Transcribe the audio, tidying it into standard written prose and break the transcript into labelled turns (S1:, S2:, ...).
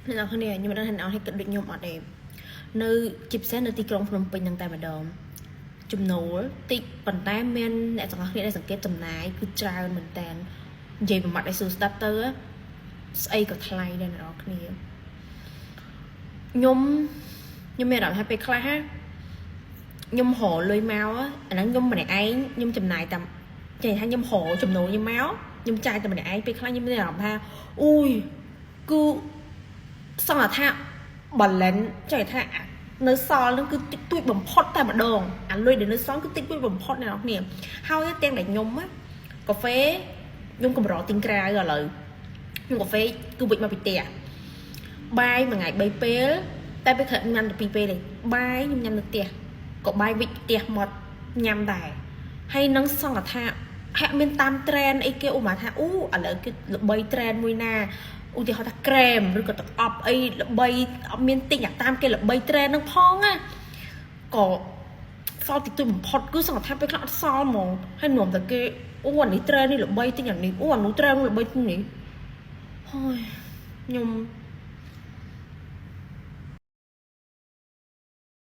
S1: អ្នកនរគ្នាខ្ញុំមិនដឹងថាអ្នកនរគ្នាគិតដូចខ្ញុំអត់ទេនៅជាពិសេសនៅទីក្រុងភ្នំពេញហ្នឹងតែម្ដងចំណូលតិចប៉ុន្តែមានអ្នកទាំងអស់គ្នាដែលសង្កេតចំណាយគឺច្រើនមែនតើនិយាយប្រមាត់ឲ្យស្រួលស្ដាប់ទៅស្អីក៏ថ្លៃដែរអ្នកនរគ្នាខ្ញុំមានអារម្មណ៍ថាពេលខ្លះខ្ញុំរកលុយមកអាហ្នឹងខ្ញុំម្នាក់ឯងខ្ញុំចំណាយតាមចេះថាខ្ញុំរកចំណូលខ្ញុំមកខ្ញុំចាយតែម្នាក់ឯងពេលខ្លះខ្ញុំមានអារម្មណ៍ថាអូយគឺសង្ឃថា balance ចេះថានៅសល់នឹងគឺតិចតួចបំផុតតែម្ដងអាលុយដែលនៅសល់គឺតិចតួចបំផុតអ្នកនរគ្នាហើយទាំងដែលខ្ញុំកាហ្វេខ្ញុំកម្រទិញក្រៅឥឡូវខ្ញុំកាហ្វេគឺវិចមកពីផ្ទះបាយមួយថ្ងៃ3ពេលតែពេលខ្លះញ៉ាំតែ2ពេលទេបាយខ្ញុំញ៉ាំនៅផ្ទះក៏បាយវិចផ្ទះមកញ៉ាំដែរហើយនឹងសង្កថាហាក់មានតាម trend អីគេឧមាថាអូឥឡូវគេល្បី trend មួយណាឧទាហរណ៍ថាក្រែមឬក៏ទឹកអប់អីល្បីអត់មានទិញអាតាមគេល្បី trend ហ្នឹងផងណាក៏សល់តិចតួចបំផុតគឺសង្កថាពេលខ្លះអត់សល់ហ្មងហើយនាំតែគេអូអានេះ trend នេះល្បីទិញអានេះអូអានោះ trend ល្បីទិញនេះហើយខ្ញុំ